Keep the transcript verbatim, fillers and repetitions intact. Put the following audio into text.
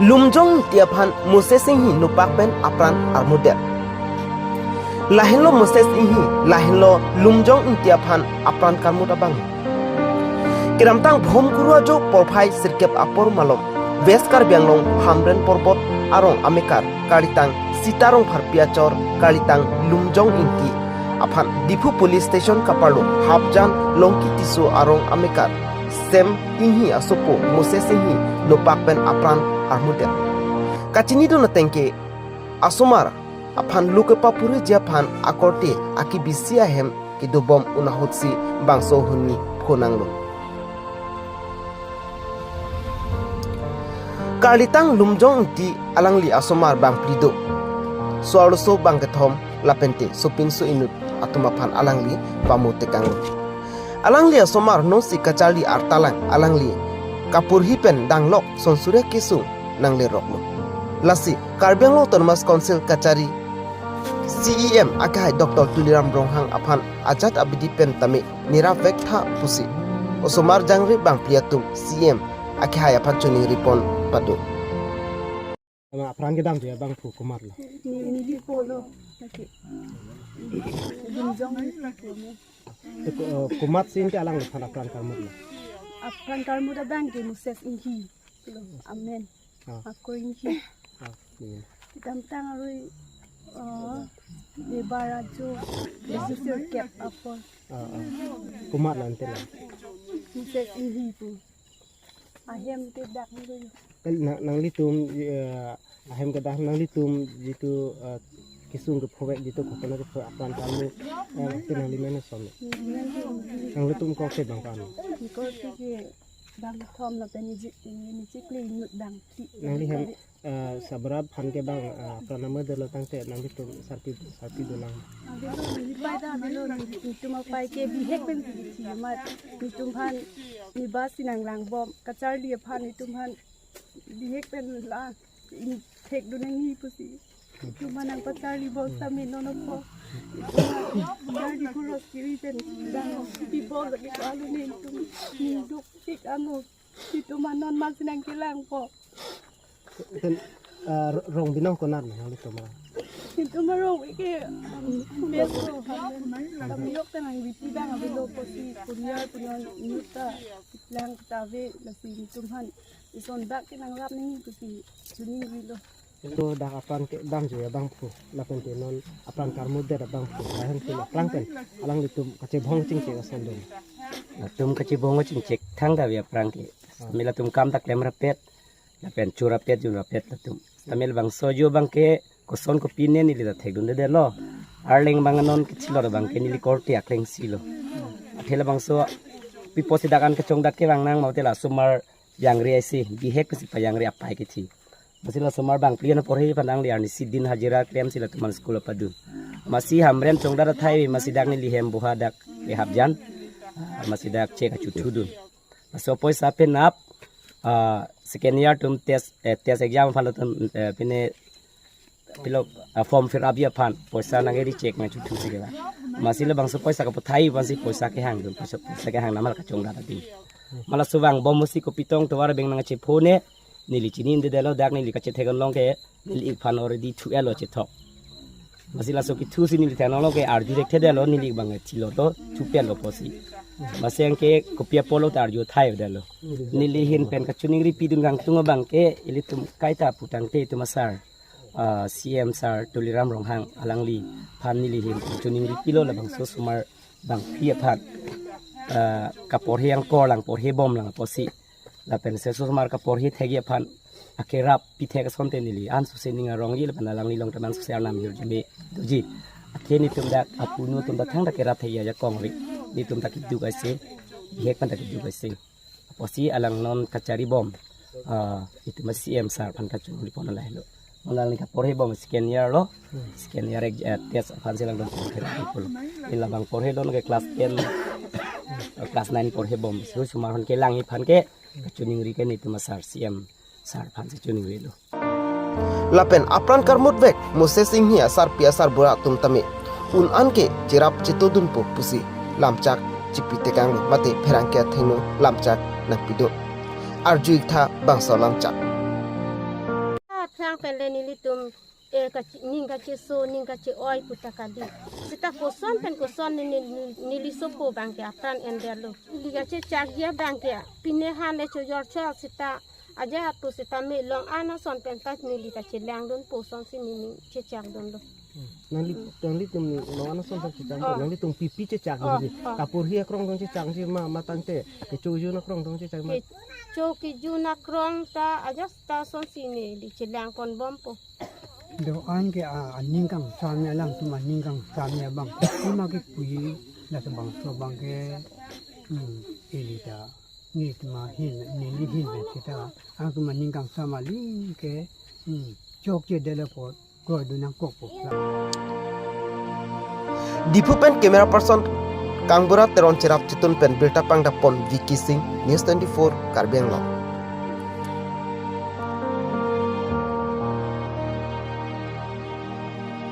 Lumjong Ingti aphan Moses Inghi nopak pen apran armutdet. Lahenlo Moses Inghi, lahenlo Lumjong Ingti aphan apran karmut abang. Kedamtang Bhomkuru ajo porphai sirkep apor malom West Karbi Anglong Hamren Porbot arong amekar, karlitang Sita Rongpharpi achor, karlitang Lumjong Ingti aphan Diphu Police Station kaparlo Hapjan Longki Tisso arong amekar Sem Inghi asopo Moses Inghi nopak pen apran armutdet. Kachinidun ateng ke asomar aphan lo kepapuriji aphan akorte akebisi ahem kedobom un ahutsi bangso ahormu phonanglo. Karlitang Lumjong Ingti alangli asomar bangphli do. So-arloso bangkethom lapente sopinso inut atum aphan alangli pamu tekanglo. Alangli asomar nonsi kacharli artalang, alangli kaporhi pen danglok Sonsuria kesung nangleroklo. Lasi Karbi Anglong Autonomous Council kachari C E M akehai Doctor Tuliram Ronghang aphan ajat abidi pen tame nerap vektha pusi osomar jangre bangphli atum C E M akehai aphan choningri pon pado. Ama apran kedam tu ya bang phu komatlo. Neli polo lagi. Lumjong. Te ko-, eh, komatsi ke alangliphan apran karmutlo? Apran karmut abang ke Moses Inghi. Amen. Ah. Ako Inghi. Ah, iya. Kedamtang arui, eh, di barajo, di sirkep apor. Ah, ah. Komatlo ante la? Moses Inghi pu. Ahem ke dak ni. Kan na-, nanglitum, eh, ahem ke dak nanglitum jitu, eh, kesung kephovek jitu khotona kephovek apran karmut, eh, ke nangli mena som. Nanglitum kok ke bang kan? Kok ke bangkethom lapen niji, niji kli inut bangphli. Nangli hem, eh, sabra aphan ke bang, eh, apran armutdetlo tangte nanglitum sarpi, sarpi dolang. Avelo, neli pai ta avelo, neli, netum apai ke bihek pen kethi amat, netum aphan neba si nanglangbom, kacharli aphan netum aphan bihek pen la, ingthek do nangji pusi. Netum aphan nangpacharlibom sami non apot. Netum aphan charli kuros kiri pen dang pibol lagi kalu netum ningduk tik ano. Netum aphan non masi nangkelangpo. Kan, eh, ro-, rong binong konat ma nanglitum arong? Netum arong ke, um, mes lo, ha. Kami yok tenang biti bang avelo pusi kuliah punon nuta lang ketabe lasi netum aphan ison dak ke nangrap nangji pusi choningrilo. Lo dak apran kedam jo ya bangphu. Lapen ke non apran karmutdet abangphu. Lahensi aphrang pen alanglitum kachebong chingchek ason do. Latum kachebong chingchek thangta ave aphrang ke. Ah. Mila tum kam ta klem rapet. Lapen cho rapet, jun rapet latum. Tame labangso ajo abang ke koson kopine neli ta thekdundedetlo. Arleng abang non kechilor abang ke neli korte akleng si lo. Athe labangso pi apotsi dak an kachongdat ke bang nang ma te la osomar jangre aisi, bihek pensi pajangre apai kethi. Masi la osomar bangphli an porhe pandang liar ni si din hajira klemsi latum aphan school apadun. Masi Hamren chongdat athai masi dak neli hem boha dak ke Hapjan. Ah, masi dak chek achuthudun. Laso poisa penap, ah, second year atum test, eh, test exam aphan latum, eh, pine pilo, ah, form fill up ji aphan poisa nangkeri chek nangchuthusi ke ba. Masi labangso poisa kapathai aphansi poisa kehangdun, poisa, poisa kehang namal kachongdat ati. Mala subang bom musi kopi tong tovar beng nangchephone, neli chinidedetlo dak neli kachethek along ke, neli ik aphan already thu-etlo chethok. Masi laso kethusi neli theklonglo ke arju thekthedetlo neli ik abang thilo to thupetlo pusi. Masi anke kopi apotlo ta arju thai-edetlo. Neli ahin pen kachoningri pidun kangtung abang ke ilitum kaita pu tangte itum asar, ah, C M sir Tuliram Ronghang alangliphan neli ahin choningri pilo labangso osomar bangphli aphan, ah, kaporhe angkor lang porhebom lang pusi. Lapen se osomar kaporhe thekji aphan akerap pithek asonte neli ansose ning arongji lapen alangli along ta ansose arnam hirjume doji. Athe netum dak apunu atum ta thangta kerap thekji ajakong ri. Netum ta keduk aisi, bihek aphan ta keduk aisi. Pusi alang non kacharibom, ah, itum C M sir aphan kachoningri pon lahelo. Alangli kaporhebom second year lo, second year ek, eh, test aphansi lang don porhe pulo. Ila bang porhedun ke class ten, class nine porhebom. So osomar aphan kelangji aphan ke kachoningri ke netum asar C M sir aphansi choningrilo. Lapen apran karmutvek Moses Inghi asarpi asarbura atum tame un-an ke cherap chetodunpo pusi lamchak chipi tekanglo mate pherangke athengno lamchak nangpidun. Arju-iktha bangso lamchak. Tang pen le nelitum eh kachi, ning kacheso, ning kache-oi puta kali. Seta koson pen koson ne, ne, ne, neli sopo abang ke apran endet lo. Neli kachechakji abang ke pine han le chojor chor seta ajat pu seta me long-an ason pen ta neli kachelangdunpo, asonsi neli chechakdunlo. Nangli, nanglitum long-an ason pen chechak, oh, nanglitum pipi chechak, oh, ji. Oh. Kapurhi akrong dong chechakji ma, ma tangte kecho kejun akrong dong chechak ma? Kecho kejun akrong ta ajat ta asonsi neli chelangponbompo. Do-an ke a, aning kangsam ya, alangtum aning kangsam ya abang. Ima ke kui la ke bangso abang ke, hmm, ili ta. Nelitum ahin, neli hin pen seta alangtum aning kangsam aling ke, hmm, chokchedetlo pu kroidun nangkokpo. Diphu pen camera person Kangbura Teron cherap chetun pen birta pangdapon Vicky Singh, News twenty-four, Karbi Anglong.